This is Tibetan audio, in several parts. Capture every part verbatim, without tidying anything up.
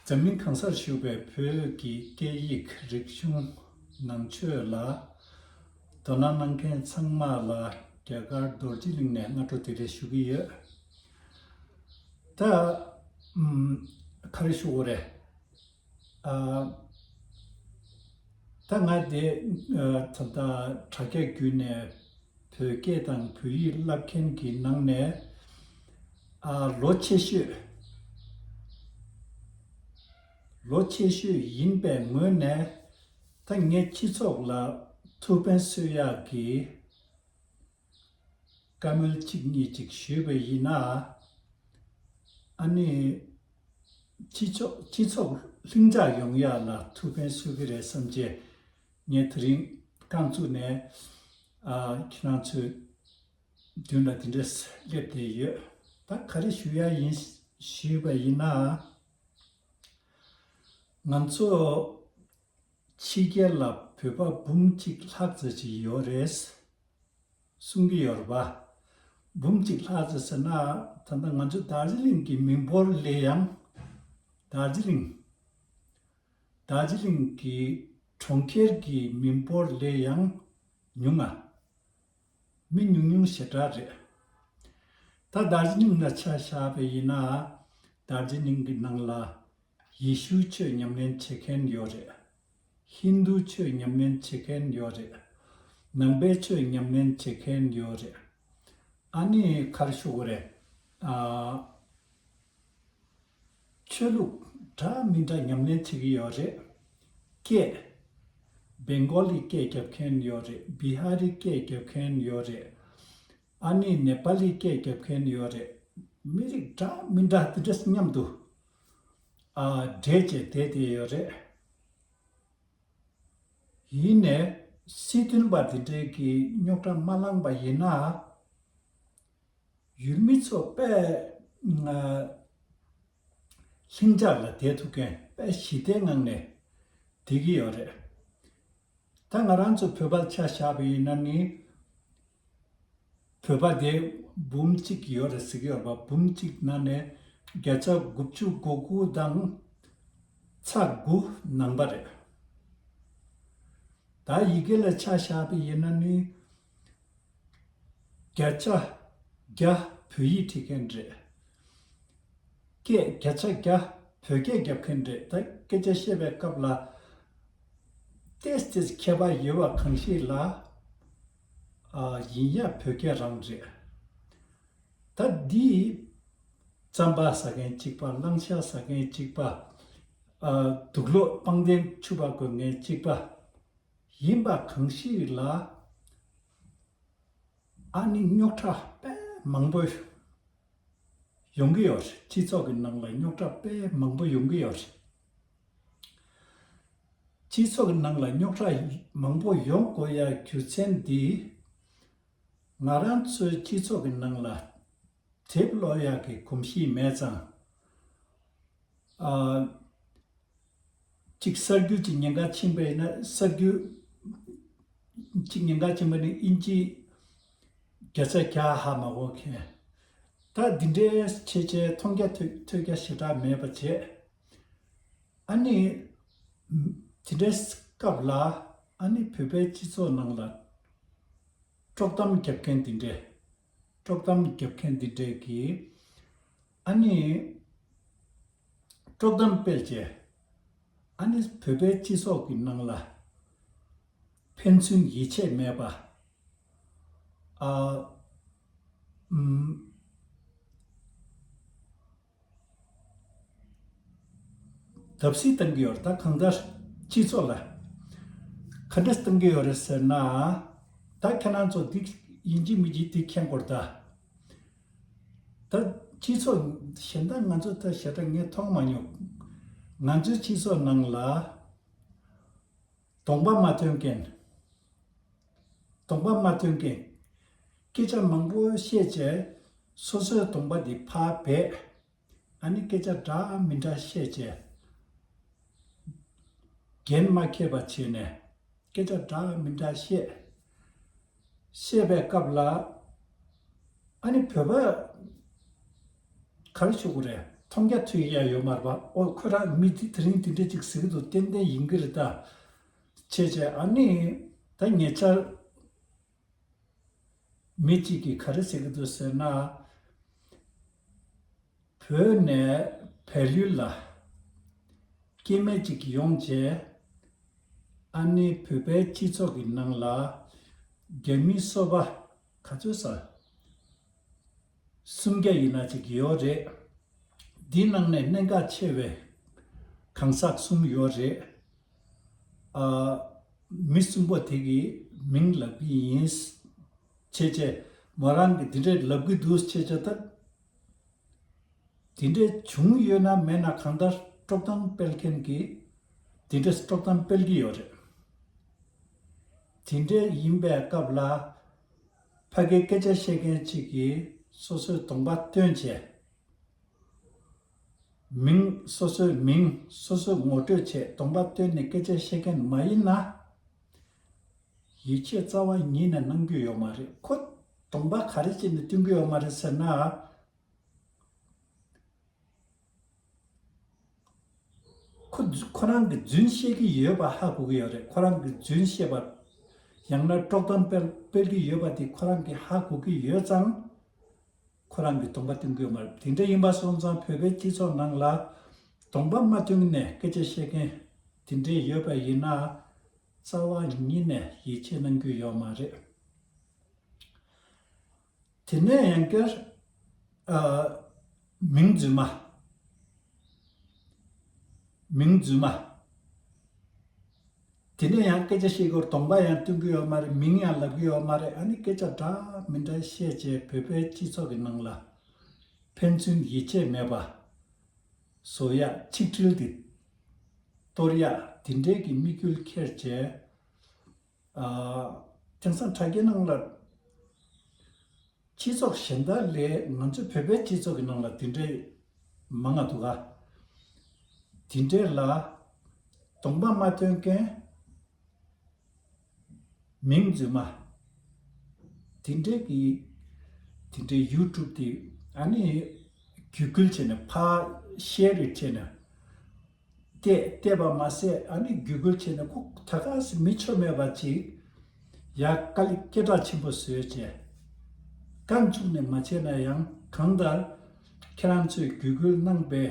འཛམ་གླིང་གང་སར་བཞུགས་པའི་བོད་ཀྱི་སྐད་ཡིག་རིག་གཞུང་ནང་ཆོས་ལ་དོ་སྣང་གནང་མཁན་ཚང་མ་ལ་རྒྱ་གར་རྡོ་རྗེ་གླིང་ནས་སྔ་དྲོ་བདེ་ལེགས་ཞུ་གི་ཡོད། ད་ཨམ་ག་རེ་ཞུ་དགོས་རེད། ཨ་ད་ང་དེ་ཨ་ད་ལྟ་དྲ་རྒྱ་བརྒྱུད་ནས་བོད་སྐད་དང་བོད་ཡིག་བསླབ་མཁན་གྱི་ནང་ནས་ཨ་ལོ་ཆེ་ཤོས། ལོ་ཆེ་ཤོས་ཡིན་པའི་ངོས་ནས་ད་ངས་སྤྱི་ཚོགས་ལ་ཐུགས་ཕན་གསོས་ཡག་གི་བཀའ་མོལ་གཅིག་གཉིས་ཅིག་ཞུས་པ་ཡིན་ན། ཨ་ནི་སྤྱི་ཚོགས་སྤྱི་ཚོགས་ལྷིང་འཇགས་ཡོང་ཡག་ལ་ཐུགས་ཕན་གསོས་ཀྱི་རེད་བསམ་བྱས་ངས་དེ་རིང་རྐང་བཙུགས་ནས་ཨ་ཁྱེད་རང་ཚོའི་མདུན་ལ་དེ་འདྲས་སླེབས་བསྡད་ཡོད། ད་ག་རེ་ཞུ་ཡ་ཡིན་ཞུས་པ་ཡིན་ན། ང་ཚོ་ཕྱི་རྒྱལ་ལ་བོད་པ་འབུམ་གཅིག་ལྷག་ཙམ་ཅིག་ཡོད་རེད་གསུང་གི་ཡོད་རེད་པ། འབུམ་གཅིག་ལྷག་ཙམ་ཟེར་ན་ད་ལྟ་ང་ཚོ་དར་ཇི་ལིང་གི་མི་འབོར་ལས་ཡང་། དར་ཇི་ལིང་། དར་ཇི་ལིང་གི་གྲོང་ཁྱེར་གྱི་མི་འབོར་ལས་ཡང་ཉུང་ང་། མི་ཉུང་ཉུང་ཞེ་དྲག་རེད། ད་དར་ཇི་ལིང་ལ་ཆ་བཞག་པ་ཡིན་ན། དར་ཇི་ལིང་གི་ནང་ལ་ཡེ་ཤུའི་ཆོས་ཉམས་ལེན་བྱེད་མཁན་ཡོད་རེད། ཧིན་རྡུའི་ཆོས་ཉམས་ལེན་བྱེད་མཁན་ཡོད་རེད། ནང་པའི་ཆོས་ཉམས་ལེན་བྱེད་མཁན་ཡོད་རེད། ཨ་ནི་ག་རེ་ཞུ་དགོས་རེད། ཨ། ཆོས་ལུགས་འདྲ་མི་འདྲ་ཉམས་ལེན་བྱེད་ཀྱི་ཡོད་རེད། སྐད། སྦེང་གོ་ལི་སྐད་རྒྱབ་མཁན་ཡོད་རེད། བི་ཧ་རི་སྐད་རྒྱབ་མཁན་ཡོད་རེད། ཨ་ནི་ནེ་པ་ལི་སྐད་རྒྱབ་མཁན་ཡོད་རེད། མི་རིགས་འདྲ་མི་འདྲ་དེ་འདྲ་མཉམ་དུ་ཨ་འདྲེས་བྱས་བསྡད་བསྡད་ཡོད་རེད། ཡིན་ནའི་སྲིད་དོན་པ་དེ་འདྲའི་གི་རྙོག་དྲ་མ་ལངས་པ་ཡིན་ན། ཡུལ་མི་ཚོ་དཔེ་ལྷིང་འཇགས་ལ་བསྡད་ཐུབ་མཁན། དཔེ་ཞི་བདེའི་ངང་ནས་བསྡད་ཀྱི་ཡོད་རེད། ད་ང་རང་ཚོ་བོད་པར་ཆ་བཞག་པ་ཡིན་ན་ནི། བོད་པ་དེ་འབུམ་གཅིག་ཡོད་རེད་ཟེར་གྱི་ཡོད་པ། འབུམ་གཅིག་ནང་ནས་བརྒྱ་ཆ་དགུ་བཅུ་གོ་དགུ་དང་ཚེག་དགུ་ནང་པ་རེད། ད་ཡི་གེ་ལ་ཆ་བཞག་པ་ཡིན་ན་ནི། བརྒྱ་ཆ་བརྒྱ་བོད་ཡིག་ཁྲིད་མཁན་རེད། སྐད་བརྒྱ་ཆ་བརྒྱ་བོད་སྐད་རྒྱབ་མཁན་རེད། ད་སྐད་ཆ་བཤད་པའི་སྐབས་ལ་ཏོག་ཙམ་ཁྱད་པར་ཡོད་པ་གང་ཞིག་ལ། ཨ། ཡིན་ཡང་བོད་སྐད་རང་རེད། ད་འདི་རྩམ་པ་ཟ་མཁན་གཅིག་པ། གླང་ཤ་ཟ་མཁན་གཅིག་པ། ཨ། དུག་ལོག་པང་གདན་ཕྱུ་པ་གོན་མཁན་གཅིག་པ་ཡིན་པ་གང་ཞིག་ལ། ཨ་ནི་རྙོག་དྲ་དཔེ་མང་པོ་ཡོང་གི་ཡོད་རེད། སྤྱི་ཚོགས་ཀྱི་ནང་ལ་རྙོག་དྲ་དཔེ་མང་པོ་ཡོང་གི་ཡོད་རེད། སྤྱི་ཚོགས་ཀྱི་ནང་ལ་རྙོག་དྲ་མང་པོ་ཡོང་དགོས་ཡ་རྒྱུ་མཚན་འདི། ང་རང་ཚོའི་སྤྱི་ཚོགས་ཀྱི་ནང་ལ་དེབ་ཀློག་ཡག་གི་གོམས་གཤིས་མེད་ཙང་། ཨ། གཅིག་གསར་འགྱུར་གཅིག་ཉན་ག་ཕྱིན་པ་ཡིན་ན། གསར་འགྱུར་གཅིག་ཉན་ག་ཕྱིན་པ་ནི་དབྱིན་ཇི་བརྒྱ་ཆ་བརྒྱ་ཧ་མ་གོ་མཁན། ད་འདི་འདྲའི་བྱས་བྱས་མཐོང་རྒྱ་ཐོས་ཐོས་རྒྱ་ཞེ་དྲག་མེད་པ་བྱས། ཨ་ནི་དེ་འདྲའི་སྐབས་ལ་ཨ་ནི་བོད་པའི་སྤྱི་ཚོགས་ནང་ལ་དཀྲོག་གཏམ་རྒྱབ་མཁན་འདི་འདྲས། དཀྲོག་གཏམ་རྒྱབ་མཁན་འདི་འདྲས་ཀྱིས་ཨ་ནི་དཀྲོག་གཏམ་སྤེལ་བྱས། ཨ་ནི་བོད་པའི་སྤྱི་ཚོགས་ཀྱི་ནང་ལ་ཕན་ཚུན་ཡིད་ཆེས་མེད་པ། ཨ། ཨུམ། བརྡབ་གསིག་བཏང་གི་ཡོད་རེད། ད་གང་ལྟར་སྤྱི་ཚོགས་ལ་ག་འདྲས་བཏང་གི་ཡོད་རེད་ཟེར་ན། ད་ཁྱེད་རང་ཚོ་འདི་ཡིན་གཅིག་མིན་གཅིག་འདི་མཁྱེན་དགོས་རེད་ད། ད་སྤྱི་ཚོགས་གཞན་དག་ང་ཚོ་ད་ཞེ་དྲག་ངས་མཐོང་མ་མྱོང་། ང་ཚོའི་སྤྱི་ཚོགས་ནང་ལ་གདོང་པ་མ་སྟོན་མཁན། གདོང་པ་མ་སྟོན་མཁན། སྐད་ཆ་མང་པོ་བཤད་བྱས་སོ་སོའི་གདོང་པ་འདི་ཕར་སྦས། ཨ་ནི་སྐད་ཆ་འདྲ་མི་འདྲ་བཤད་བྱས། འགན་མ་འཁྱེར་བ་བྱས་ནས་སྐད་ཆ་འདྲ་མི་འདྲ་བཤད། བཤད་པའི་སྐབས་ལ་ཨ་ནི་བོད་པ་ག་རེ་ཞུ་དགོས་རེད། མཐོང་རྒྱ་ཐོས་ཡ་ཡོད་མ་རེད་པ། ཨོ་ཁོ་རང་མི་དེ་དེ་རིང་དེ་འདྲ་ཅིག་ཟེར་གི་འདུག་ཏན་ཏན་ཡིན་གི་རེད་ད། བྱས་བྱས་ཨ་ནི་ད་ཉེ་ཆར་མི་གཅིག་གིས་ག་རེ་ཟེར་གི་འདུག་ཟེར་ན། བོད་ནས་བལ་ཡུལ་ལ་སྐྱེ་དམན་ཅིག་ཡོང་རྗེས། ཨ་ནི་བོད་པའི་སྤྱི་ཚོགས་ཀྱི་ནང་ལ་རྒྱ་མི་སོ་པ་ག་ཚོད་ས་སུམ་བརྒྱ་ཡིན་ན་ཅིག་ཡོད་རེད། འདི་ནང་ནས་གནད་འགག་ཆེ་བའི་གང་ཟག་གསུམ་ཡོད་རེད། ཨ། མི་གསུམ་པོ་དེ་གི་མིང་ལབ་ཀྱི་ཡིན། བྱས་བྱས་མོ་རང་གིས་འདི་འདྲས་ལབ་ཀྱི་འདུག་བྱས་བྱས་ད། དེ་འདྲས་བྱུང་ཡོད་ན་མེད་ན་གང་ལྟར་དཀྲོག་གཏམ་སྤེལ་མཁན་གྱིས་དེ་འདྲས་དཀྲོག་གཏམ་སྤེལ་གྱི་ཡོད་རེད། དེ་འདྲས་ཡིན་པའི་སྐབས་ལ་ཕ་གིའི་སྐད་ཆ་བཤད་མཁན་གཅིག་གིས་སོ་སོའི་གདོང་པ་སྟོན་བྱས། མིང་། སོ་སོའི་མིང་སོ་སོས་ངོ་སྤྲོད་བྱས་གདོང་པ་སྟོན་ནས་སྐད་ཆ་བཤད་མཁན་མ་ཡིན་ན། ཡིད་ཆེས་རྩ་བ་ཉིད་ནས་གནང་རྒྱུ་ཡོད་མ་རེད། ཁོ་གདོང་པ་ག་རེ་བྱས་ནས་སྟོན་གྱི་ཡོད་མ་རེད་ཟེར་ན། ཁོ་ཁོ་རང་གིས་རྫུན་བཤད་ཀྱི་ཡོད་པ་ཧ་གོ་གི་ཡོད་རེད། ཁོ་རང་གིས་རྫུན་བཤད་པ། ཡང་ན་དཀྲོག་གཏམ་སྤེལ་སྤེལ་གྱི་ཡོད་པ་དེ་ཁོ་རང་གིས་ཧ་གོ་གི་ཡོད་ཙང་། ཁོ་རང་གིས་གདོང་པ་སྟོན་གྱི་ཡོད་མ་རེད། དེ་འདྲ་ཡིན་པ་སོང་ཙང་བོད་པའི་སྤྱི་ཚོགས་ནང་ལ་གདོང་པ་མ་སྟོན་ནས་སྐད་ཆ་བཤད་མཁན་དེ་འདྲས་ཡོད་པ་ཡིན་ན། རྩ་བ་ཉིད་ནས་ཡིད་ཆེས་གནང་རྒྱུ་ཡོད་མ་རེད། དེ་ནས་ཡང་བསྐྱར། ཨ། མིང་རྫུན་མ། མིང་རྫུན་མ། དེ་ནས་ཡང་སྐད་ཆ་བཤད་སྐོར་གདོང་པ་ཡང་སྟོན་གྱི་ཡོད་མ་རེད། མིང་ཡང་ལབ་ཀྱི་ཡོད་མ་རེད། ཨ་ནི་སྐད་ཆ་འདྲ་མི་འདྲ་བཤད་བྱས་བོད་པའི་སྤྱི་ཚོགས་ཀྱི་ནང་ལ་ཕན་ཚུན་ཡིད་ཆེས་མེད་པ། བཟོ་ཡག་ཆིག་སྒྲིལ་དེ་གཏོར་ཡག་དེ་འདྲའི་གི་དམིགས་ཡུལ་འཁྱེར་བྱས། ཨ། དེང་སང་དྲ་རྒྱའི་ནང་ལ། སྤྱི་ཚོགས་གཞན་དག་ལས་ང་ཚོ་བོད་པའི་སྤྱི་ཚོགས་ཀྱི་ནང་ལ་དེ་འདྲའི་མང་ང་འདུག་ག་དེ་འདྲའི་ལ་གདོང་པ་མ་སྟོན་མཁན། མིང་རྫུན་མ། དེ་འདྲའི་གི་དེ་འདྲའི་ཡུ་ཊུབ་དེ་ཨ་ནི་བརྒྱུད་སྐུལ་བྱས་ནས་ཕར་ཤེར་རེ་བྱས་ནས། བལྟས་བལྟས་པ་མ་ཟད་ཨ་ནི་བརྒྱུད་སྐུལ་བྱས་ནས་ཁོ་ད་ག་སེ་མི་ཆོ་མེད་པ་ཅིག་ཡ་དཀའ་ལས་སྐད་གྲགས་ཆེན་པོ་བཟོས་བྱས། རྐང་བཙུགས་ནས་མ་བྱས་ན་ཡང་གང་ལྟར་ཁྱེད་རང་ཚོས་བརྒྱུད་སྐུལ་གནང་པའི་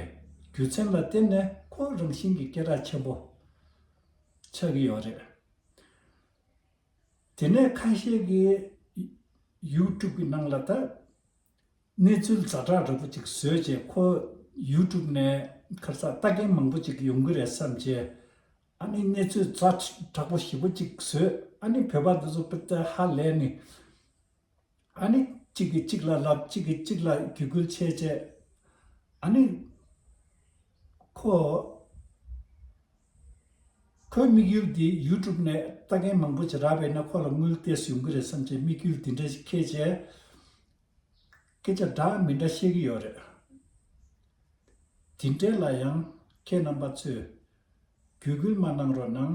རྒྱུ་མཚན་ལ་བརྟེན་ནས་ཁོ་རང་བཞིན་གྱི་སྐད་གྲགས་ཆེན་པོ་ཆགས་ཀྱི་ཡོད་རེད། དེ་ནས་ཁ་ཤས་ཀྱིས་ཡུ་ཊུབ་ཀྱི་ནང་ལ་ད་གནས་ཚུལ་ཛ་དྲག་འདྲ་པོ་ཅིག་བཟོས་བྱས་ཁོ་ཡུ་ཊུབ་ནས་ཁ་སང་ལྟ་མཁན་མང་པོ་ཅིག་ཡོང་གི་རེད་བསམ་བྱས། ཨ་ནི་གནས་ཚུལ་ཛ་དྲག་པོ་ཞེ་པོ་ཅིག་བཟོས། ཨ་ནི་བོད་པ་འདི་ཚོ་དཔེ་ལྟ་ཧ་ལས་ནི། ཨ་ནི་གཅིག་གིས་གཅིག་ལ་ལབ། གཅིག་གིས་གཅིག་ལ་བརྒྱུད་སྐུལ་བྱས་བྱས། ཨ་ནི་ཁོ། ཁོའི་དམིགས་ཡུལ་འདི་ཡུ་ཊུབ་ནས་ལྟ་མཁན་མང་པོ་ཅིག་རག་པས་ན་ཁོ་ལ་དངུལ་ཏོག་ཙམ་ཡོང་གི་རེད་བསམ་བྱས་དམིགས་ཡུལ་འདི་འདྲ་ཞིག་འཁྱེར་བྱས། སྐད་ཆ་འདྲ་མི་འདྲ་བཤད་ཀྱི་ཡོད་རེད། དེ་འདྲའི་ལ་ཡང་ཁྱེད་རྣམ་པ་ཚོས་བརྒྱུད་སྐུལ་མ་གནང་རོགས་གནང་།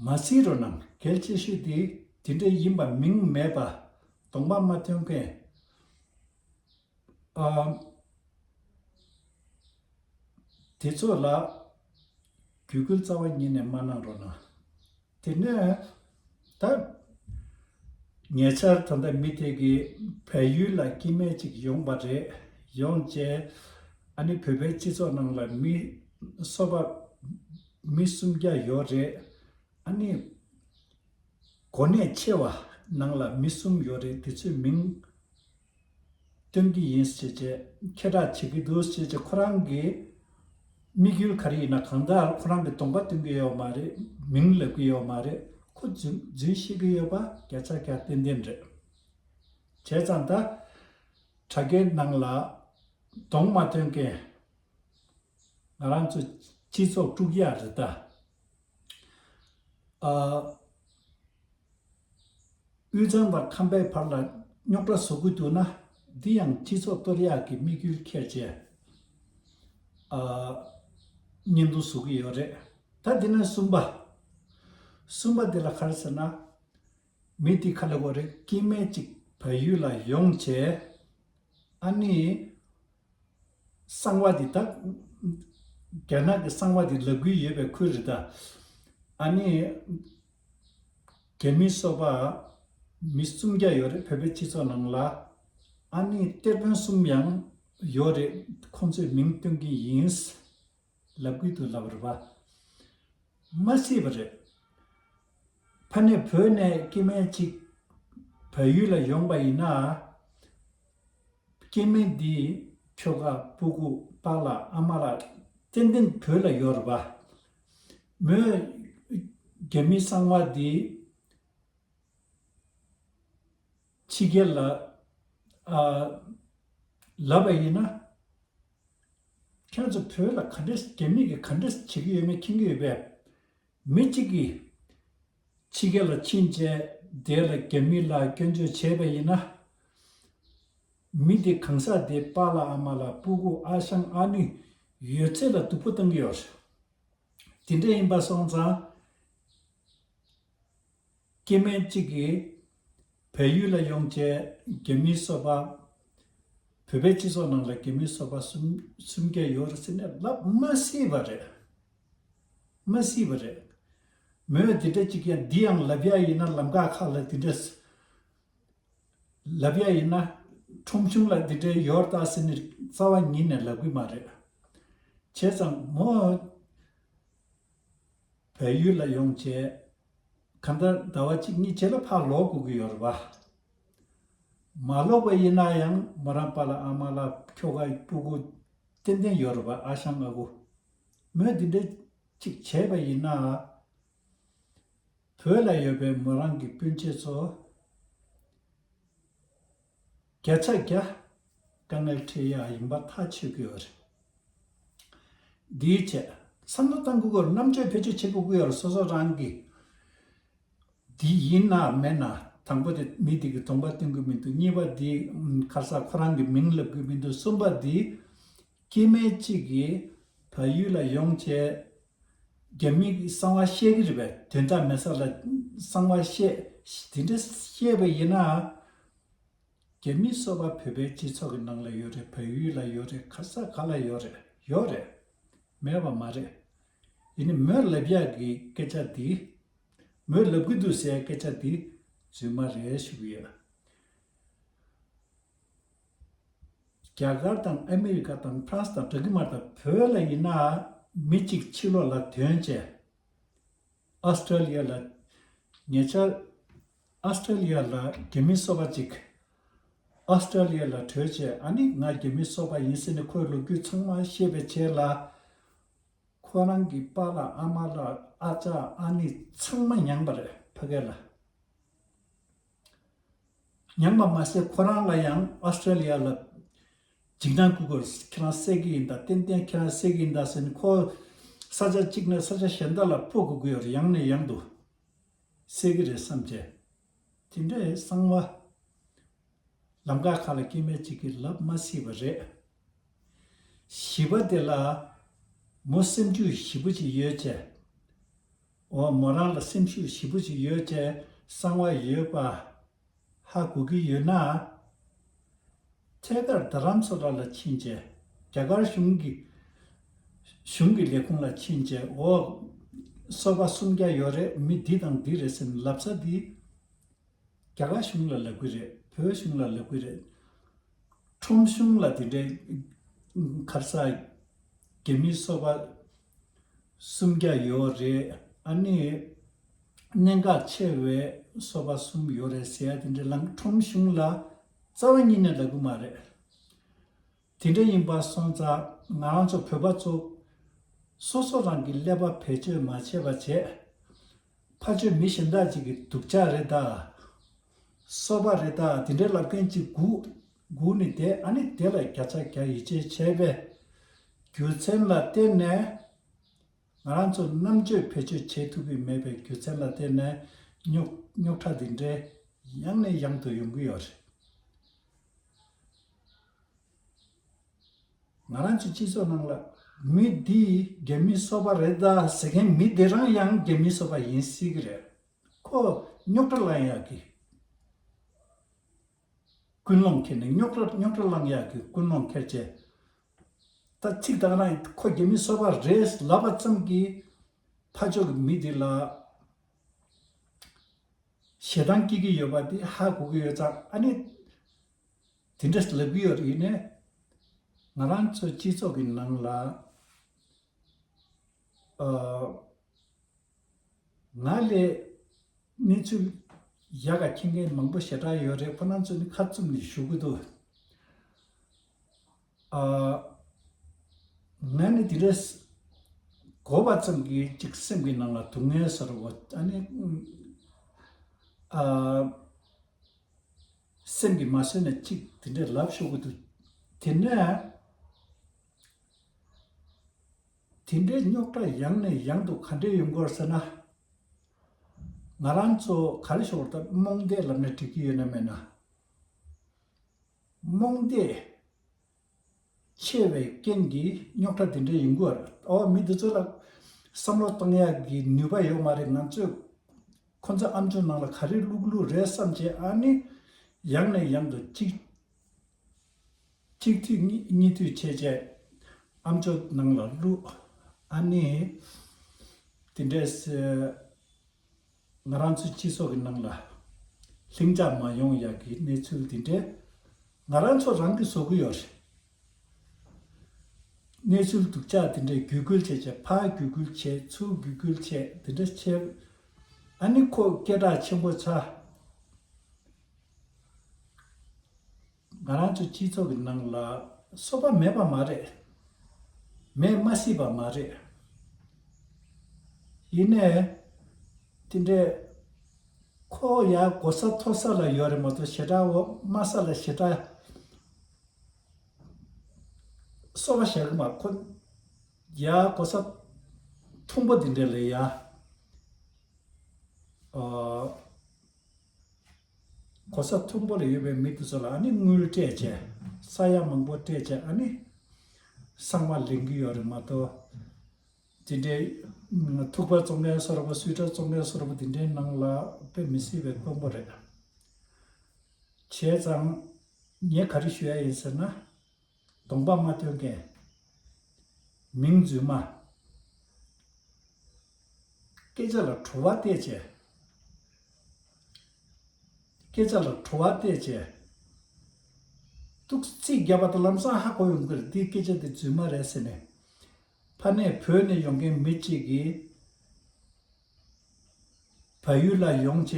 མ་གཟིགས་རོགས་གནང་། གལ་ཆེ་ཤོས་དེ་དེ་འདྲ་ཡིན་པ་མིང་མེད་པ་གདོང་པ་མ་སྟོན་མཁན། ཨ། དེ་ཚོ་ལ་བརྒྱུད་སྐུལ་རྩ་བ་ཉིད་ནས་མ་གནང་རོགས་གནང་། དེ་ནས་ད་ཉེ་ཆར་ད་ལྟ་མི་དེ་གིས་བལ་ཡུལ་ལ་སྐྱེ་དམན་ཅིག་ཡོང་པ་རེད། ཡོང་རྗེས་ཨ་ནི་བོད་པའི་སྤྱི་ཚོགས་ནང་ལ་མི་སོ་པ་མི་སུམ་བརྒྱ་ཡོད་རེད། ཨ་ནི་གོ་གནས་ཆེ་བ་ནང་ལ་མི་གསུམ་ཡོད་རེད། དེ་ཚོའི་མིང་སྟོན་གྱི་ཡིན་ཟེར་བྱས་ཁྱེད་རང་བྱེད་ཀྱི་འདུག་ཟེར་བྱས་ཁོ་རང་གི་དམིགས་ཡུལ་ག་རེ་ཡིན་ན། གང་ལྟར་ཁོ་རང་གི་གདོང་པ་སྟོན་གྱི་ཡོད་མ་རེད། མིང་ལབ་ཀྱི་ཡོད་མ་རེད། ཁོ་རྫུན་རྫུན་བཤད་ཀྱི་ཡོད་པ་བརྒྱ་ཆ་བརྒྱ་ཏན་ཏན་རེད། བྱས་ཙང་ད་དྲ་རྒྱའི་ནང་ལ་གདོང་མ་སྟོན་མཁན་ང་རང་ཚོ་སྤྱི་ཚོགས་དཀྲུག་ཡག་རེད་ད། ཨ། དབུས་གཙང་དང་ཁམས་པའི་བར་ལ་རྙོག་དྲ་བཟོ་གི་འདུག་ན། འདི་ཡང་སྤྱི་ཚོགས་གཏོར་ཡག་གི་དམིགས་ཡུལ་འཁྱེར་བྱས། ཨ། བརྙན་ཐུང་བཟོ་གི་ཡོད་རེད། ད་འདི་ནས་གསུམ་པ། གསུམ་པ་འདི་ལ་ག་རེ་ཟེར་ན། མི་འདི་ག་ལ་གོ་རེད། སྐྱེ་དམན་ཅིག་བལ་ཡུལ་ལ་ཡོང་བྱས། ཨ་ནི། གསང་བ་འདི་ད་རྒྱ་ནག་གི་གསང་བ་འདི་ལབ་ཀྱི་ཡོད་པའི་ཁུལ་རེད་ད། ཨ་ནི་རྒྱ་མི་སོ་པ་མི་སུམ་བརྒྱ་ཡོད་རེད། བོད་པའི་སྤྱི་ཚོགས་ནང་ལ། ཨ་ནི་གཏེར་དཔོན་གསུམ་ཡང་ཡོད་རེད། ཁོང་ཚོས་མིང་སྟོན་གྱི་ཡིན་ལབ་ཀྱི་འདུག་ལབ་རེད་པ། མ་སྲིད་པ་རེད། ཕ་ནས་བོད་ནས་སྐྱེ་དམན་གཅིག་བལ་ཡུལ་ལ་ཡོང་པ་ཡིན་ན། སྐྱེ་དམན་འདིའི་ཁྱོ་ག་སྤུ་གུ་པཱ་ལགས་ཨ་མ་ལགས་ཏན་ཏན་བོད་ལ་ཡོད་རེད་པ། མོས་རྒྱ་མི་གསང་བ་འདི་ཕྱི་རྒྱལ་ལ་ཨ་ལབ་པ་ཡིན་ན། ཁྱེད་ཚོ་བོད་ལ་ག་འདྲས་རྒྱ་མི་གིས་ག་འདྲས་བྱེད་ཀྱི་ཡོད་མེད་མཁྱེན་གྱི་ཡོད་པས། མི་གཅིག་གིས་ཕྱི་རྒྱལ་ལ་ཕྱིན་བྱས་དེ་ལ་རྒྱ་མི་ལ་སྐྱོན་བརྗོད་བྱས་པ་ཡིན་ན། མི་དེ་གང་ཟག་དེ་པཱ་ལགས་ཨ་མ་ལགས་སྤུ་གུ་ཨ་ཞང་ཨ་ནུ་ཡོད་ཚད་ལ་སྡུག་པོ་བཏང་གི་ཡོད་རེད། དེ་འདྲ་ཡིན་པ་སོང་ཙང་། སྐྱེ་དམན་གཅིག་གིས་བལ་ཡུལ་ལ་ཡོང་བྱས་རྒྱ་མིའི་སོ་པ། བོད་པའི་སྤྱི་ཚོགས་ནང་ལ་རྒྱ་མིའི་སོ་པ་སུམ་སུམ་བརྒྱ་ཡོད་རེད་ཟེར་ནས་ལབ་མ་སྲིད་པ་རེད། མ་སྲིད་པ་རེད། མོས་དེ་འདྲ་གཅིག་ཀྱང་འདི་ཡང་ལབ་ཡ་ཡིན་ན་ལམ་ཁ་ཁག་ལ་དེ་འདྲ་ལབ་ཡ་ཡིན་ན། ཁྲོམ་གཞུང་ལ་འདི་འདྲའི་ཡོད་ད་ཟེར་ནས་རྩ་བ་ཉིད་ནས་ལབ་གི་མ་རེད། བྱས་ཙང་མོ་བལ་ཡུལ་ལ་ཡོང་བྱས། གང་ལྟར་ཟླ་བ་གཅིག་གཉིས་རྗེས་ལ་ཕར་ལོག་དགོས་ཀྱི་ཡོད་རེད་པ། མ་ལོག་པ་ཡིན་ན་ཡང་མོ་རང་པཱ་ལགས་ཨ་མ་ལགས་ཁྱོ་ག་སྤུ་གུ་ཏན་ཏན་ཡོད་རེད་པ། ཨ་ཞང་ཨ་ཁུ། མོས་འདི་འདྲ་གཅིག་བྱས་པ་ཡིན་ན། བོད་ལ་ཡོད་པའི་མོ་རང་གི་སྤུན་མཆེད་ཚོ་བརྒྱ་ཆ་བརྒྱ་དཀའ་ངལ་འཕྲད་ཡ་ཡིན་པ་ཐག་ཆོད་ཀྱི་ཡོད་རེད། འདིའི་ཆེད་བསམ་བློ་བཏང་དགོས་ཀྱི་ཡོད་རེད། རྣམ་དཔྱོད་བེད་སྤྱོད་བྱེད་དགོས་ཀྱི་ཡོད་རེད། སོ་སོ་རང་གི་འདི་ཡིན་ན་མེད་ན། དང་པོ་དེ་མི་འདི་གི་གདོང་པ་སྟོན་གྱི་མི་འདུག་གཉིས་པ་འདི་ཁ་སང་ཁོ་རང་གི་མིང་ལབ་གི་མི་འདུག་གསུམ་པ་འདི་སྐྱེ་དམན་གཅིག་གིས་བལ་ཡུལ་ལ་ཡོང་བྱས། རྒྱ་མི་གི་གསང་བ་བཤད་ཀྱི་རེད་པས། དོན་དག་མེད་ས་ལ་གསང་བ་བཤད། དེ་འདྲ་བཤད་པ་ཡིན་ན། རྒྱ་མི་སོ་པ་བོད་པའི་སྤྱི་ཚོགས་ཀྱི་ནང་ལ་ཡོད་རེད། བལ་ཡུལ་ལ་ཡོད་རེད། ག་ས་ག་ལ་ཡོད་རེད། ཡོད་རེད། མེད་པ་མ་རེད། ཡིན་ནའི་མོས་ལབ་ཡག་གི་སྐད་ཆ་འདི། མོས་ལབ་གི་འདུག་ཟེར་སྐད་ཆ་འདི་རྫུན་མ་རེད་ཞུ་གི་ཡོད། རྒྱ་གར་དང་ཨ་མི་རི་ཀ་དང་ཕ་རན་སི་དང་འདྲ་གི་མ་རེད། ད་བོད་ལ་ཡིན་ན་མི་གཅིག་ཕྱི་ལོགས་ལ་ཐོན་བྱས། ཨོ་སི་ཀྲོ་ལི་ཡ་ལ། ཉེ་ཆར་ཨོ་སི་ཀྲོ་ལི་ཡ་ལ་རྒྱ་མི་སོ་པ་གཅིག་ཨོ་སི་ཀྲོ་ལི་ཡ་ལ་བྲོས་བྱས། ཨ་ནི་ང་རྒྱ་མི་སོ་པ་ཡིན་ཟེར་ནས་ཁོའི་ལོ་རྒྱུས་ཚང་མ་བཤད་པའི་རྗེས་ལ། ཁོ་རང་གི་པཱ་ལགས་ཨ་མ་ལགས་ཨ་ཅག་ཨ་ནེ་ཚང་མ་མྱངས་པ་རེད། ཕ་གི་ལ། མྱངས་པ་མ་ཟད་ཁོ་རང་ལ་ཡང་ཨོ་སི་ཀྲོ་ལི་ཡ་ལ་འཇིགས་སྣང་སྐུལ་དགོས། ཁྱེད་རང་བསད་ཀྱི་ཡིན་ད། ཏན་ཏན་ཁྱེད་རང་བསད་ཀྱི་ཡིན་ད་ཟེར་ནས་ཁོ་ས་ཆ་གཅིག་ནས་ས་ཆ་གཞན་དག་ལ་སྤོ་དགོས་ཀྱི་ཡོད་རེད། ཡང་ནས་ཡང་དུ་བསད་ཀྱི་རེད་བསམ་བྱས། དེ་འདྲའི་གསང་བ་ལམ་ཁ་ཁག་ལ་སྐྱེ་དམན་གཅིག་གིས་ལབ་མ་སྲིད་པ་རེད། བཞི་པ་དེ་ལ་མོ་སེམས་ཤུགས་ཞེ་པོ་ཅིག་ཡོད་བྱས། འོ་མོ་རང་ལ་སེམས་ཤུགས་ཞེ་པོ་ཅིག་ཡོད་བྱས་གསང་བ་ཡོད་པ་ཧ་གོ་གི་ཡོད་ན། ཐད་ཀར་རྡ་རམ་ས་ལ་ལ་ཕྱིན་བྱས་རྒྱ་གར་གཞུང་གི་གཞུང་གི་ལས་ཁུངས་ལ་ཕྱིན་བྱས། འོ་སོ་པ་སུམ་བརྒྱ་ཡོད་རེད། མི་འདི་དང་འདི་རེད་ཟེར་ནས་ལབ་ས་འདི། རྒྱ་གར་གཞུང་ལ་ལབ་གི་རེད། བོད་གཞུང་ལ་ལབ་གི་རེད། ཁྲོམ་གཞུང་ལ་དེ་འདྲའི་ག་རེ་ཟ། རྒྱ་མིའི་སོ་པ་སུམ་བརྒྱ་ཡོད་རེད། ཨ་ནི་གནད་འགག་ཆེ་བའི་སོ་པ་གསུམ་ཡོད་རེད་ཟེར་ཡ་དེ་འདྲའི་ལམ་ཁྲོམ་གཞུང་ལ་རྩ་བ་ཉིད་ནས་ལབ་གི་མ་རེད། དེ་འདྲ་ཡིན་པ་སོང་ཙང་ང་རང་ཚོ་བོད་པ་ཚོ་སོ་སོ་རང་གི་ཀླད་པ་བེད་སྤྱོད་མ་བྱས་པ་བྱས། ཕར་ཕྱོགས་མི་གཞན་དག་ཅིག་གི་སྡུག་ཅག་རེད་ད། སོ་པ་རེད་ད། དེ་འདྲའི་ལབ་མཁན་ཅིག་སྒུག་སྒུག་ནས་བསྡད། ཨ་ནི་དེ་ལ་བརྒྱ་ཆ་བརྒྱ་ཡིད་ཆེས་བྱས་པའི་རྒྱུ་མཚན་ལ་བརྟེན་ནས། ང་རང་ཚོ་རྣམ་དཔྱོད་བེད་སྤྱོད་བྱེད་ཐུབ་ཀྱི་མེད་པའི་རྒྱུ་མཚན་ལ་བརྟེན་ནས་རྙོག་རྙོག་དྲ་འདི་འདྲའི་ཡང་ནས་ཡང་དུ་ཡོང་གི་ཡོད་རེད། ང་རང་ཚོའི་སྤྱི་ཚོགས་ནང་ལ་མི་འདི་རྒྱ་མི་སོ་པ་རེད་ད་ཟེར་མཁན་མི་འདི་རང་ཡང་རྒྱ་མི་སོ་པ་ཡིན་སྲིད་ཀྱི་རེད། ཁོ་རྙོག་དྲ་ལངས་ཡག་གི་ཀུན་སློང་ཁྱེར་ནས་རྙོག་དྲ་རྙོག་དྲ་ལངས་ཡག་གི་ཀུན་སློང་ཁྱེར་བྱས། ད་ཚིག་དག་རང་ཁོ་རྒྱ་མི་སོ་པ་རེད་ལབ་པ་ཙམ་གྱིས་ཕར་ཕྱོགས་ཀྱི་མི་དེ་ལ་ཞེ་སྡང་སྐྱེ་གི་ཡོད་པ་དེ་ཧ་གོ་གི་ཡོད་ཙང་། ཨ་ནི་དེ་འདྲ་ལབ་གི་ཡོད་རེད། ཡིན་ནའི་ང་རང་ཚོ་སྤྱི་ཚོགས་ཀྱི་ནང་ལ་ཨ། ང་ལས་གནས་ཚུལ་ཡག་ག་མཁྱེན་མཁན་མང་པོ་ཞེ་དྲག་ཡོད་རེད། ཁོ་རང་ཚོ་ནི་ཁ་བཙུམ་ནས་བཞུགས་ཀྱི་འདུག་ཨ། ང་ནི་དེ་འདྲ་གོ་བ་ཙམ་གྱིས་ཅིག་སེམས་ཀྱི་ནང་ལ་སྡུག་བསྔལ་ཟེར་བ། ཨ་ནི་ཨ། སེམས་ཀྱིས་མ་བཟོད་ནས་ཅིག་དེ་འདྲ་ལབ་ཤོར་གྱི་འདུག་དེ་ནས་དེ་འདྲའི་རྙོག་དྲ་ཡང་ནས་ཡང་དུ་ག་འདྲས་ཡོང་གི་ཡོད་ཟེར་ན། ང་རང་ཚོ་ག་རེ་ཞུ་དགོས་རེད། ད་རྨོངས་དད་ལབ་ན་འགྲིག་གི་ཡོད་ན་མེད་ན། རྨོངས་དད་ཆེ་བའི་རྐྱེན་གྱིས་རྙོག་དྲ་དེ་འདྲ་ཡོང་གི་ཡོད་རེད། ཨོ། མི་འདི་ཚོ་ལ་བསམ་བློ་གཏོང་ཡག་གི་ནུས་པ་ཡོད་མ་རེད། ང་ཚོས་ཁོ་ཚོ་ཨམ་ཅོག་ནང་ལ་ག་རེ་བླུག་བླུག་རེད་བསམ་བྱས། ཨ་ནི་ཡང་ནས་ཡང་དུ་གཅིག་གཅིག་མཐུད་གཉིས་གཉིས་མཐུད་བྱས་བྱས་ཨམ་ཅོག་ནང་ལ་བླུགས། ཨ་ནི་དེ་འདྲས་ང་རང་ཚོའི་སྤྱི་ཚོགས་ཀྱི་ནང་ལ་ལྷིང་འཇགས་མ་ཡོང་ཡག་གི་གནས་ཚུལ་དེ་འདྲས་ང་རང་ཚོ་རང་གིས་བཟོ་གི་ཡོད་རེད། གནས་ཚུལ་སྡུག་ཅག་དེ་འདྲས་བརྒྱུད་སྐུལ་བྱས་བྱས། ཕར་བརྒྱུད་སྐུལ་བྱས། ཚུར་བརྒྱུད་སྐུལ་བྱས། དེ་འདྲས་བྱས། ཨ་ནི་ཁོ་སྐད་གྲགས་ཆེན་པོ་ཆགས། ང་རང་ཚོ་སྤྱི་ཚོགས་ཀྱི་ནང་ལ་སོ་པ་མེད་པ་མ་རེད། མེད་མ་སྲིད་པ་མ་རེད། ཡིན་ནའི་དེ་འདྲས་ཁོ་ཡ་གོ་ས་མཐོ་ས་ལ་ཡོད་རེད་མ་གཏོགས། ཞེ་དྲག་འོ་དམའ་ས་ལ་ཞེ་དྲག་སོ་པ་བཞག་གི་མ་རེད། ཁོ་ཡ་གོ་ས་མཐོན་པོ་དེ་འདྲས་ལ་ཡ། ཨ། གོ་ས་མཐོན་པོ་ལ་ཡོད་པའི་མི་དེ་ཚོ་ལ་ཨ་ནི་དངུལ་སྤྲད་བྱས། ས་ཡ་མང་པོ་སྤྲད་བྱས། ཨ་ནི་བསམ་པ་ལེན་གྱི་ཡོད་རེད་མ་གཏོགས། དེ་འདྲའི་ཐུག་པ་བཙོང་མཁན་བཟོ་འདྲ་པོ། སུའི་ཊར་བཙོང་མཁན་བཟོ་འདྲ་པོ། དེ་འདྲའི་ནང་ལ་དཔེ་མི་སྲིད་པའི་དཀོན་པོ་རེད། བྱས་ཙང་ངས་ག་རེ་ཞུ་ཡ་ཡིན་ཟེར་ན། གདོང་པ་མ་སྟོན་མཁན། མིང་རྫུན་མ། སྐད་ཆ་ལ་བྲོ་བ་བལྟས་བྱས། སྐད་ཆ་ལ་བྲོ་བ་བལྟས་བྱས། ཏོག་ཙམ་རྒྱབ་པ་དང་ལམ་སང་ཧ་གོ་ཡོང་གི་རེད། འདིའི་སྐད་ཆ་འདི་རྫུན་མ་རེད་ཟེར་ནས། ཕ་ནས་བོད་ནས་ཡོང་མཁན་མི་གཅིག་གིས་བལ་ཡུལ་ལ་ཡོང་བྱས་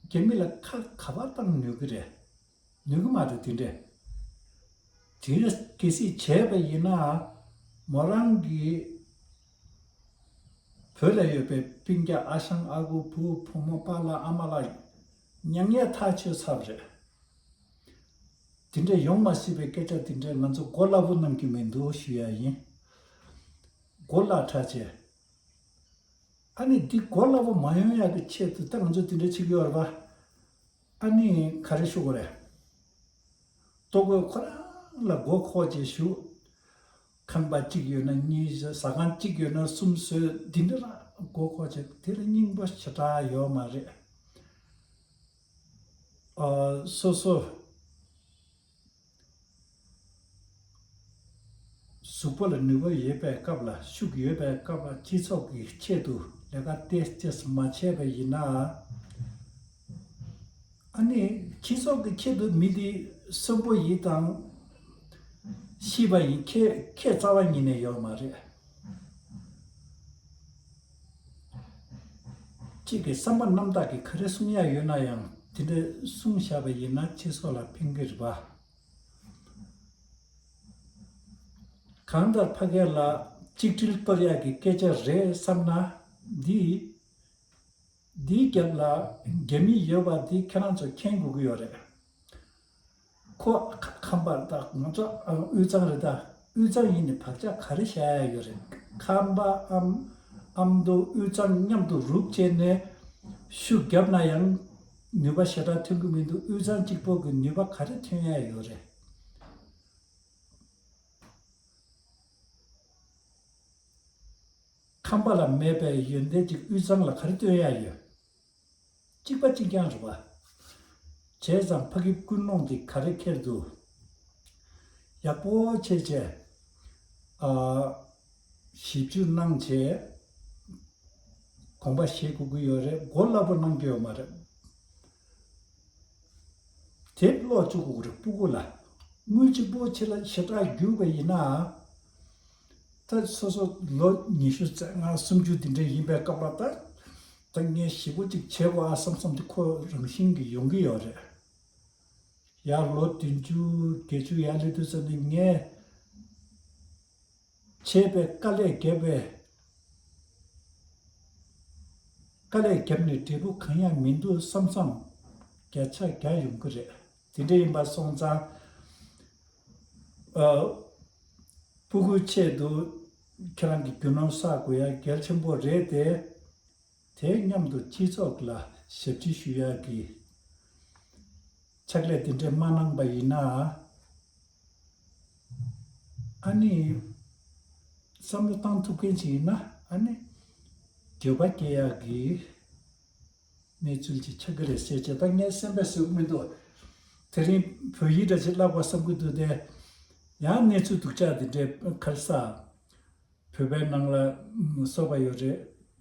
རྒྱ་མི་ལ་ཁ་ག་པར་བཏང་ནུས་ཀྱི་རེད། ནུས་ཀྱི་མ་རེད། དེ་འདྲས། དེ་གལ་སྲིད་བྱས་པ་ཡིན་ན། མོ་རང་གི་བོད་ལ་ཡོད་པའི་སྤུན་ཀྱག་ཨ་ཞང་ཨ་ཁུ་བུ་བུ་མོ་པཱ་ལགས་ཨ་མ་ལགས་མྱ་ངན་ཐག་ཆོད་ཚར་བ་རེད། དེ་འདྲས་ཡོང་མ་སྲིད་པའི་སྐད་ཆ་དེ་འདྲས་ང་ཚོ་གོ་སླ་པོ་གནང་རྒྱུ་མི་འདུག་ཞུ་ཡ་ཡིན། གོ་སླ་དྲགས་བྱས། ཨ་ནི་འདི་གོ་སླ་པོ་མ་ཡོང་ཡག་གི་ཆེད་དུ་ད་ང་ཚོ་དེ་འདྲ་བྱེད་ཀྱི་ཡོད་རེད་པ། ཨ་ནི་ག་རེ་ཞུ་དགོས་རེད། ལྟོ་གོས་ཁོ་རང་ལ་མགོ་འཁོར་བྱས་བཞུགས། ཁང་པ་གཅིག་ཡོད་ན་གཉིས་བཟོས། ཟ་ཁང་གཅིག་ཡོད་ན་གསུམ་བཟོས། འདི་འདྲ་ལ་མགོ་འཁོར་བྱས། དེ་ལ་སྙིང་པོ་ཞེ་དྲག་ཡོད་མ་རེད། ཨ། སོ་སོ་གཟུགས་པོ་ལ་ནུས་པ་ཡོད་པའི་སྐབས་ལ། ཤུགས་ཡོད་པའི་སྐབས་ལ་སྤྱི་ཚོགས་ཀྱི་ཆེད་དུ་ལས་ཀ་ཏོག་ཙམ་མ་བྱས་པ་ཡིན་ན། ཨ་ནི་སྤྱི་ཚོགས་ཀྱི་ཆེད་དུ་མི་དེ་གསོན་པོ་ཡིན་དང་ཤི་བ་ཡིན་ཁྱད་ཁྱད་རྩ་བ་ཉིད་ནས་ཡོད་མ་རེད། གཅིག་གི་བསམ་པ་རྣམ་དག་གིས་ག་རེ་གསུང་ཡག་ཡོད་ན་ཡང་དེ་འདྲ་གསུངས་བཞག་པ་ཡིན་ན་སྤྱི་ཚོགས་ལ་ཕན་གྱི་རེད་པ། གང་ལྟར་ཕ་གི་ལ་གཅིག་སྒྲིལ་གཏོར་ཡག་གི་སྐད་ཆ་རེད་བསམ་ན། འདི་འདིའི་རྒྱབ་ལ་རྒྱ་མི་ཡོད་པ་འདི་ཁྱེད་རང་ཚོ་མཁྱེན་དགོས་ཀྱི་ཡོད་རེད། ཁོ་ཁ་ཁམས་པ་རེད་ད། ང་ཚོ་ཨ་དབུས་གཙང་རེད་ད། དབུས་གཙང་ཡིན་ནའི་བག་ཆགས་ག་རེ་བཞག་ཡ་ཡོད་རེད། ཁམས་པ་ཨ་མདོ་དབུས་གཙང་མཉམ་དུ་རུབ་བྱས་ནས་ཤུགས་བརྒྱབ་ན་ཡང་ནུས་པ་ཞེ་དྲག་ཐོན་གྱི་མི་འདུག་དབུས་གཙང་གཅིག་པོ་གི་ནུས་པ་ག་རེ་ཐོན་ཡ་ཡོད་རེད། ཁམས་པ་ལ་མེད་པའི་ཡོན་ཏན་ཅིག་དབུས་གཙང་ལ་ག་རེ་སྟོན་ཡ་ཡོད། གཅིག་པ་གཅིག་རྐྱང་རེད་པ། བྱས་ཙང་ཕ་གི་ཀུན་སློང་འདི་ག་རེ་འཁྱེར་འདུག་ཡག་པོ་བྱས་བྱས། ཨ། ཞིབ་འཇུག་གནང་བྱས། དགོངས་པ་བཞེས་དགོས་ཀྱི་ཡོད་རེད། གོ་སླ་པོ་གནང་རྒྱུ་ཡོད་མ་རེད། དེབ་ཀློག་བཅུག་དགོས་རེད། སྤུ་གུ་ལ་དངུལ་གཅིག་པོ་ཆེ་ལ་ཞེ་དྲག་བརྒྱུས་པ་ཡིན་ན། ད་སོ་སོ་ལོ་ཉི་ཤུ་རྩ་ལྔ་སུམ་ཅུ་དེ་འདྲ་ཡིན་པའི་སྐབས་ལ། ད་ད་ངས་ཞེ་པོ་ཅིག་བྱེད་དགོས་ཨ་བསམ་བསམ་དེ་ཁོ་རང་བཞིན་གྱིས་ཡོང་གི་ཡོད་རེད། ཡར་ལོ་བདུན་ཅུ་བརྒྱད་ཅུ་ཡར་སླེབས་དུས་ཙམ་ནས་ངས་བྱས་པའི་དཀའ་ལས་བརྒྱབ་པའི་དཀའ་ལས་བརྒྱབ་ནས་འབྲས་བུ་གང་ཡང་མི་འདུག་བསམ་བསམ་བརྒྱ་ཆ་བརྒྱ་ཡོང་གི་རེད། དེ་འདྲ་ཡིན་པ་སོང་ཙང་། ཨ། སྤུ་གུའི་ཆེད་དུ་ཁྱེད་རང་གི་རྒྱུ་ནོར་བསགས་དགོས་ཡ་གལ་ཆེན་པོ་རེད་དེ། དེ་མཉམ་དུ་སྤྱི་ཚོགས་ལ་ཞབས་ཕྱི་ཞུ་ཡག་གི་ཕྱག་ལས་དེ་འདྲས་མ་གནང་པ་ཡིན་ན། ཨ་ནི། བསམ་བློ་བཏང་ཐུབ་མཁན་ཅིག་ཡིན་ན། ཨ་ནི། འགྱོད་པ་སྐྱེ་ཡག་གི་གནས་ཚུལ་ཅིག་ཆགས་ཀྱི་རེད་ཟེར་བྱས། ད་ངས་སེམས་པས་བཟོད་ཀྱི་མི་འདུག་དེ་རིང་བོད་ཡིག་འདྲ་ཅིག་བསླབ་དགོས་བསམ་གྱི་འདུག་སྟེ། ཡང་གནས་ཚུལ་སྡུག་ཅག་དེ་འདྲས་ཁར་ས། བོད་པའི་ནང་ལ་སོ་པ་ཡོད་རེད།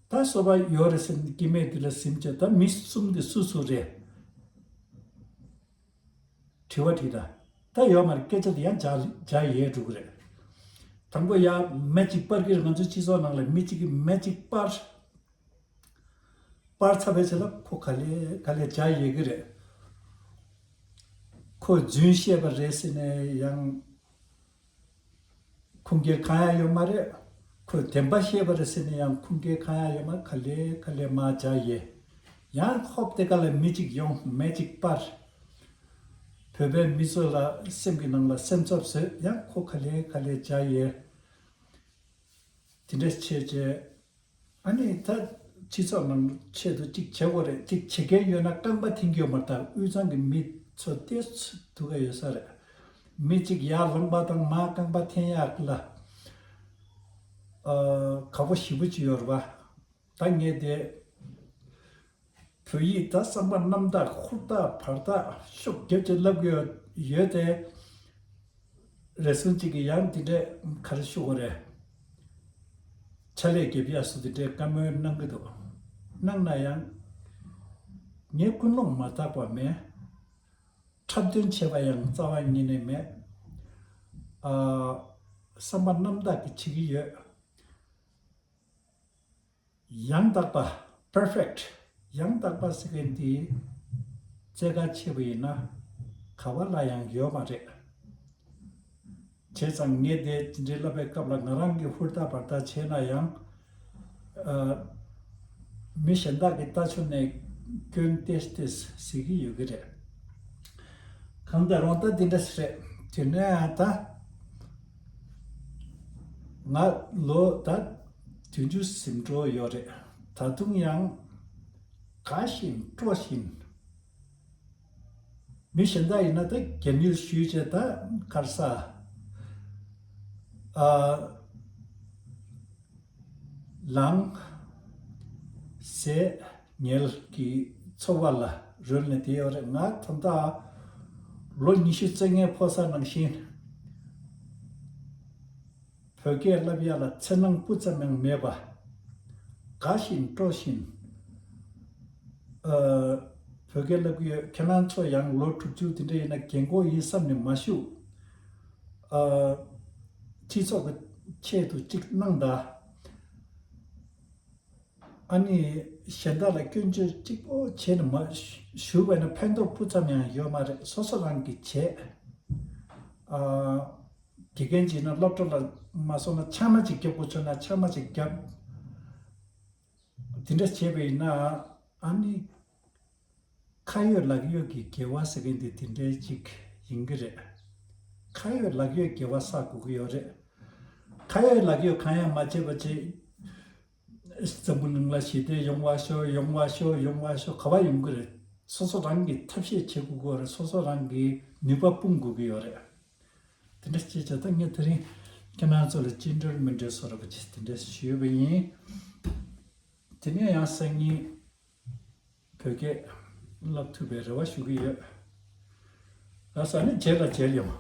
ད་སོ་པ་ཡོད་རེད་ཟེར་ནས་སྐྱེ་དམན་འདི་ལ་ཟིན་བྱས། ད་མི་གསུམ་དེ་སུ་སུ་རེད། དྲི་བ་དྲིས་ད། ད་ཡོད་མ་རེད། སྐད་ཆ་དེ་ཡང་བརྒྱ་བརྒྱ་ཡལ་འགྲོ་གི་རེད། དང་པོ་ཡར་མེ་གཅིག་སྤར་གི་རེད། ང་ཚོའི་སྤྱི་ཚོགས་ནང་ལ་མི་གཅིག་གིས་མེ་གཅིག་སྤར། སྤར་ཚར་བའི་རྗེས་ལ་ཁོ་ག་ལེ་ག་ལེ་བརྒྱ་ཡལ་གི་རེད། ཁོས་རྫུན་བཤད་པ་རེད་ཟེར་ནས་ཡང་ཁུངས་སྐྱེལ་གང་ཡང་ཡོད་མ་རེད། ཁོས་བདེན་པ་བཤད་པ་རེད་ཟེར་ནས་ཡང་ཁུངས་སྐྱེལ་གང་ཡང་ཡོད་མ་རེད། ག་ལེ་ག་ལེ་མར་བརྒྱ་ཡལ། ཡང་ཧོབ་དེ་ག་ལ་མི་གཅིག་ཡོང་། མེ་གཅིག་སྤར། བོད་པའི་མི་ཚོ་ལ་སེམས་ཀྱི་ནང་ལ་སེམས་འཚབ་བཟོས། ཡང་ཁོ་ག་ལེ་ག་ལེ་བརྒྱ་ཡལ། དེ་འདྲ་བྱས་བྱས། ཨ་ནི་ད་སྤྱི་ཚོགས་ནང་ཆེད་དུ་གཅིག་བྱེད་དགོས་རེད། གཅིག་བྱེད་མཁན་ཡོད་ན་རྐང་པ་འཐེན་གྱི་ཡོད་མ་རེད། ད་དབུས་གཙང་གི་མི་ཚོ་དེ་སྡུག་ག་ཡོད་ས་རེད། མི་གཅིག་ཡར་ལངས་པ་དང་མར་རྐང་པ་འཐེན་ཡག་ལ། ཨ། ཁག་པོ་ཞེ་པོ་ཅིག་ཡོད་རེད་པ། ད་ངས་དེ། བོད་ཡིག་ད་བསམ་པ་རྣམ་དག་ཧུར་ཐག་བར་ཐག་ཤུགས་རྒྱབ་ཀྱིས་བསླབ་ཀྱི་ཡོད་དེ། རེ་ཟུང་གཅིག་གིས་ཡང་འདི་འདྲས་ག་རེ་ཞུ་དགོས་རེད། ཕྱག་ལས་རྒྱབ་ཡག་སུ་འདི་འདྲས་བཀའ་མོལ་གནང་གི་འདུག་གནང་ན་ཡང་། ངས་ཀུན་སློང་མ་དག་པ་མེད། འཁྲབ་སྟོན་བྱས་པ་ཡང་རྩ་བ་ཉིད་ནས་མེད། ཨ། བསམ་པ་རྣམ་དག་གིས་བྱེད་ཀྱི་ཡོད། ཡང་དག་པ། པར་ཕེག་ཊི། ཡང་དག་པ་ཟེར་མཁན་འདི་རྩལ་ཁ་ཆེ་བ་ཡིན་ན་ག་བ་ལ་ཡང་ཡོད་མ་རེད། བྱས་ཙང་ངས་དེ་འདྲའི་ལབ་པའི་སྐབས་ལ་ང་རང་གིས་ཧུར་ཐག་བར་ཐག་བྱས་ན་ཡང་། ཨ། མི་གཞན་དག་གིས་ལྟ་ཆོག་ནས་སྐྱོན་ཏོག་ཙམ་ཟེར་གྱི་ཡོད་ཀྱི་རེད། གང་ལྟར་རུང་ད་འདི་འདྲ་ཞིག་རེད། དེ་ནས་ད་ང་ལོ་ད་བདུན་ཅུ་ཟིན་འགྲོ་ཡོད་རེད། ད་དུང་ཡང་དགའ་བཞིན་སྤྲོ་བཞིན། མི་གཞན་དག་ཡིན་ན་ད་རྒྱན་ཡོལ་ཞུས་བྱས་ད་གར་ས། ཨ། ལངས། ཟས་ཉལ་གྱི་འཚོ་བ་ལ་རོལ་ནས་བསྡད་ཡོད་རེད། ང་ད་ལྟ་ལོ་ཉི་ཤུ་རྩ་ལྔའི་ཕོ་གསར་ནང་བཞིན། བོད་སྐད་བསླབ་ཡག་ལ་འཚེར་སྣང་སྤུ་ཙམ་ཡང་མེད་པ། དགའ་བཞིན་སྤྲོ་བཞིན། ཨ། བོད་སྐད་བསླབ་ཀྱི་ཡོད། ཁྱེད་རང་ཚོ་ཡང་ལོ་དྲུག་ཅུ་དེ་འདྲ་ཡིན་ན་རྒན་གོག་ཡིན་བསམ་ནས་མ་བཞུགས། ཨ། སྤྱི་ཚོགས་ཀྱི་ཆེད་དུ་གཅིག་གནང་དང་། ཨ་ནི་གཞན་དག་ལ་སྐྱོན་བརྗོད་གཅིག་པོ་བྱས་ནས་མ་བཞུགས་པ་ཡིན་ན་ཕན་ཐོགས་སྤུ་ཙམ་ཡང་ཡོད་མ་རེད། སོ་སོ་རང་གིས་བྱས། ཨ། དགེ་རྒན་བྱས་ན་སློབ་གྲྭ་ལ་མ་སོང་ན་ཕྱག་མ་གཅིག་རྒྱབ་དགོས་བྱུང་ན་ཕྱག་མ་གཅིག་རྒྱབ། དེ་འདྲ་བྱས་པ་ཡིན་ན། ཨ་ནི། ཁ་ཡོད་ལག་ཡོད་ཀྱི་དགེ་བ་ཟེར་མཁན་དེ་དེ་འདྲའི་གཅིག་ཡིན་གྱི་རེད། ཁ་ཡོད་ལག་ཡོད་དགེ་བ་བསགས་དགོས་ཀྱི་ཡོད་རེད། ཁ་ཡོད་ལག་ཡོད་གང་ཡང་མ་བྱས་པ་བྱས། འཛམ་བུ་གླིང་ལ་ཞི་བདེ་ཡོང་བ་ཤོག། ཡོང་བ་ཤོག། ཡོང་བ་ཤོག། ག་བ་ཡོང་གི་རེད། སོ་སོ་རང་གིས་ཐབས་ཤེས་བྱེད་དགོས་ཀྱི་ཡོད་རེད། སོ་སོ་རང་གིས་ནུས་པ་སྤུངས་དགོས་ཀྱི་ཡོད་རེད། དེ་འདྲ་བྱས་བྱས་ད་ངས་དེ་རིང་ཁྱེད་རང་ཚོ་ལ་བཅིངས་འགྲོལ་མི་འགྲོལ་བཟོ་འདྲ་པོ་ཅིག་དེ་འདྲ་ཞུས་པ་ཡིན། དེ་ནས་ཡང་སང་ཉིན་བོད་སྐད་བསླབ་ཐུབ་པའི་རེ་བ་ཞུ་གི་ཡོད། ལགས་སོ། ཨ་ནི་རྗེས་ལ་མཇལ་ཡོང་།